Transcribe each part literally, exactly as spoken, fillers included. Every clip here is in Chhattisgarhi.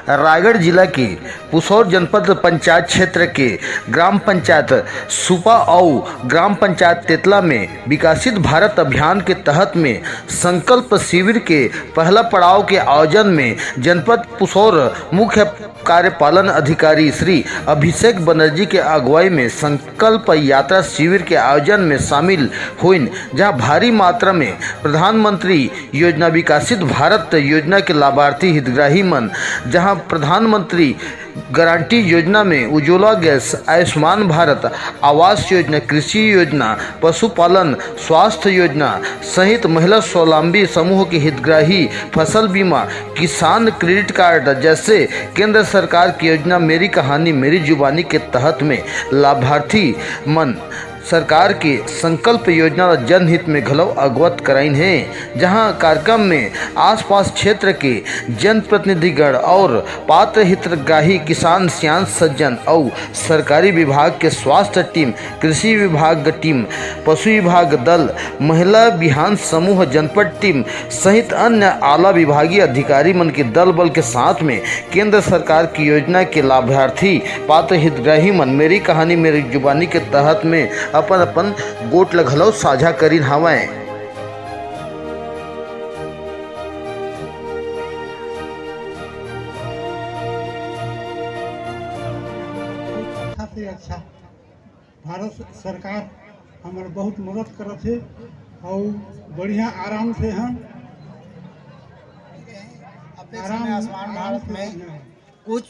रायगढ़ जिला के पुसौर जनपद पंचायत क्षेत्र के ग्राम पंचायत सुपा अउ ग्राम पंचायत तेतला में विकसित भारत अभियान के तहत में संकल्प शिविर के पहला पड़ाव के आयोजन में जनपद पुसौर मुख्य कार्यपालन अधिकारी श्री अभिषेक बनर्जी के अगुवाई में संकल्प यात्रा शिविर के आयोजन में शामिल होइन, जहां भारी मात्रा में प्रधानमंत्री योजना, विकसित भारत योजना के लाभार्थी हितग्राही मन, जहां प्रधानमंत्री गारंटी योजना में उज्ज्वला गैस, आयुष्मान भारत, आवास योजना, कृषि योजना, पशुपालन, स्वास्थ्य योजना सहित महिला स्वावलंबी समूह के हितग्राही, फसल बीमा, किसान क्रेडिट कार्ड जैसे केंद्र सरकार की योजना मेरी कहानी मेरी जुबानी के तहत में लाभार्थी मन सरकार के संकल्प योजना ला जनहित में घलो अवगत कराइन हे, जहां कार्यक्रम में आसपास क्षेत्र के जनप्रतिनिधिगण और पात्र हितग्राही किसान, सियान सज्जन अउ सरकारी विभाग के स्वास्थ्य टीम, कृषि विभाग टीम, पशु विभाग दल, महिला बिहान समूह, जनपद टीम सहित अन्य आला विभागीय अधिकारी मन के दल बल के साथ में केंद्र सरकार की योजना के लाभार्थी पात्र हितग्राही मन मेरी कहानी मेरी जुबानी के तहत में अपन अपन गोठ ल घलो साझा करिन हावय। अच्छा से अच्छा भारत सरकार हमर बहुत मदद करत हे अउ बढ़िया आराम से हम अपने समय आयुष्मान भारत में कुछ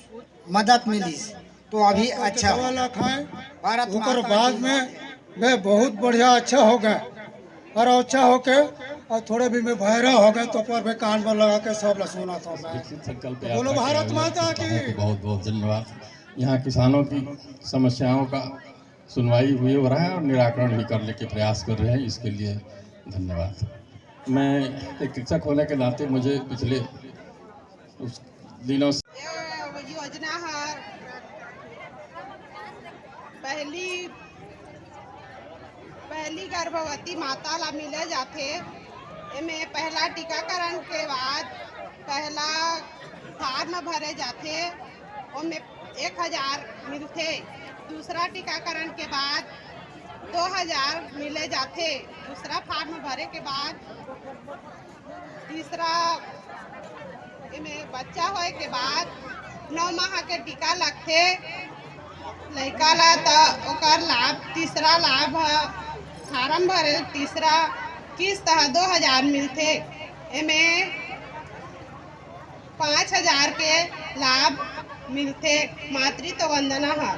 मदद मिलिस तो अभी अच्छा दवा ला खाए, भारत ओकर माता बाद की में मैं बहुत बढ़िया अच्छा हो गए और अच्छा होके और थोड़े भी मैं भैरा हो गए तो पर मैं कान में लगा के सब ला सुना था मैं। विकसित संकल्प तो बोलो यात्रा के भारत आयोजन माता करता हूँ की। तो बहुत बहुत धन्यवाद। यहाँ किसानों की समस्याओं का सुनवाई भी हो रहा है और निराकरण भी करने के प्रयास कर रहे हैं, इसके लिए धन्यवाद। मैं एक शिक्षक होने के नाते मुझे पिछले उस दिनों से ये योजना हर पहली, पहली गर्भवती माता ला मिले जाथे। एमे पहला टीकाकरण के बाद पहला फार्म भरे जाथे, ओमे एक हजार मिलथे। दूसरा टीकाकरण के बाद दो हजार मिले जाथे। दूसरा फार्म भरे के बाद तीसरा एमे बच्चा होए के बाद नौ माह के टीका लगथे लइका ला, त ओकर लाभ, तीसरा लाभ ह फार्म भरे, तीसरा किस्त ह दो हजार मिलथे। एमे पाँच हजार के लाभ मिलथे मातृत्व वंदना ह।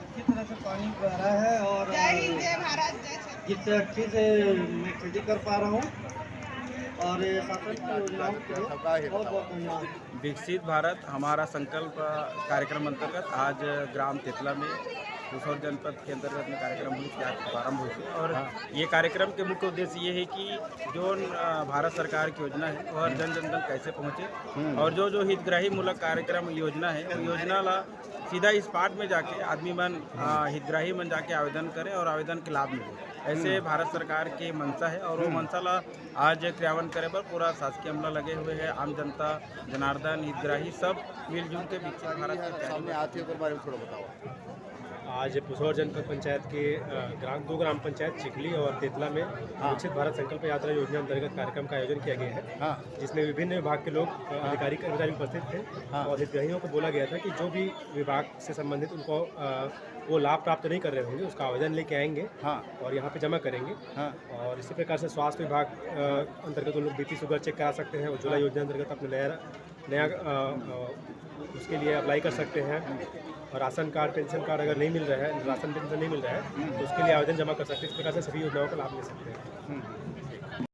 अच्छी तरह से पानी बह रहा है और जय हिंद, जय भारत, जय छत्तीसगढ़। जिससे अच्छे से मैं खेती कर पा रहा हूँ और ये शासन की योजनाओं को बहुत बहुत धन्यवाद। विकसित भारत हमारा संकल्प कार्यक्रम अंतर्गत आज ग्राम तेतला में पुसौर जनपद के अंतर्गत में कार्यक्रम हुई, आज प्रारंभ हुई थी। और हाँ। ये कार्यक्रम के मुख्य उद्देश्य ये है कि जो, अ, भारत सरकार की योजना है, वो हर हम्म। जन जन तक कैसे पहुँचे हम्म। और जो, जो हितग्राही मूलक कार्यक्रम योजना है, वो योजना ला सीधा स्पॉट में जाके आदमी मन, अ, हितग्राही मन जाके आवेदन करें और आवेदन के लाभ मिले। ऐसे हम्म। भारत सरकार के मंशा है और वो हम्म। मंशा ला आज क्रियान्वयन करे बर पूरा शासकीय अमला लगे हुए है, आम जनता, जनार्दन, हितग्राही सब मिलजुल के विकसित भारत के तैयारी सामने में आती है, ओकर बारे में थोड़ा बताओ। आज पुसौर जनपद पंचायत के, अ, ग्राम, दो ग्राम पंचायत चिखली और तेतला में हाँ। विकसित भारत संकल्प यात्रा योजना अंतर्गत कार्यक्रम का आयोजन किया गया है, हाँ। जिसमें विभिन्न विभाग के लोग, अ, हाँ। अधिकारी, कर्मचारी उपस्थित थे हाँ। और हितग्राहियों को बोला गया था कि जो भी विभाग से संबंधित उनको, अ, वो लाभ प्राप्त नहीं कर रहे होंगे, उसका आवेदन लेके आएंगे हाँ। और यहाँ पे जमा करेंगे। हाँ। और इसी प्रकार से स्वास्थ्य विभाग, अ, अंतर्गत उन लोग बीपी शुगर चेक करा सकते हैं, उज्ज्वला हाँ। योजना अंतर्गत अपने नया, नया, अ, अ, उसके लिए अप्लाई कर सकते हैं। और राशन कार्ड, पेंशन कार्ड अगर नहीं मिल रहा है, राशन पेंशन नहीं मिल रहा है, हम्म। तो उसके लिए आवेदन जमा कर सकते हैं। इस प्रकार से सभी योजनाओं का लाभ ले सकते हैं। हम्म।